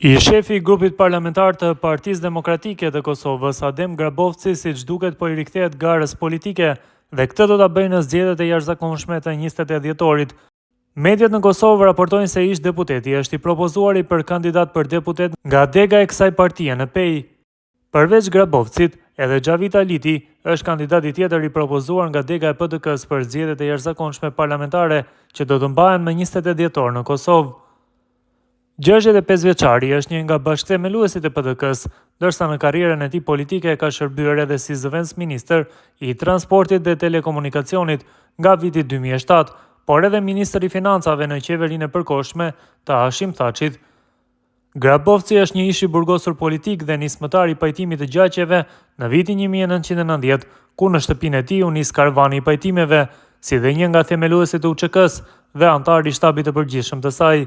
Ish-shefi i grupit parlamentar të Partisë Demokratike të Kosovës, Adem Grabovci, siç duket po i rikthehet garës politike dhe këtë do ta bëjë në zgjedhjet e jashtëzakonshme të 28 dhjetorit. Mediat në Kosovë raportojnë se ish-deputeti është i propozuari për kandidat për deputet nga dega e kësaj partie në Pejë. Përveç Grabovcit, edhe Xhavit Haliti është kandidati tjetër i propozuar nga dega e PDK-së për zgjedhjet e jashtëzakonshme parlamentare që do të mbahen më 28 dhjetor në Kosovë. 65 vjeçari është një nga bashkëthemeluesit e PDK-së, ndërsa në karrierën e tij politike ka shërbyer edhe si zëvendësministër i Transportit dhe Telekomunikacionit nga viti 2007, por edhe ministër i Financave në qeverinë e përkohshme të Hashim Thaçit. Grabovci është një ish i burgosur politik dhe nismëtar i pajtimit të gjaqeve në vitin 1990, ku në shtëpinë e tij u nis karvani i pajtimeve, si dhe një nga themeluesit e UÇK-së dhe anëtar i shtabit të përgjithshëm të saj.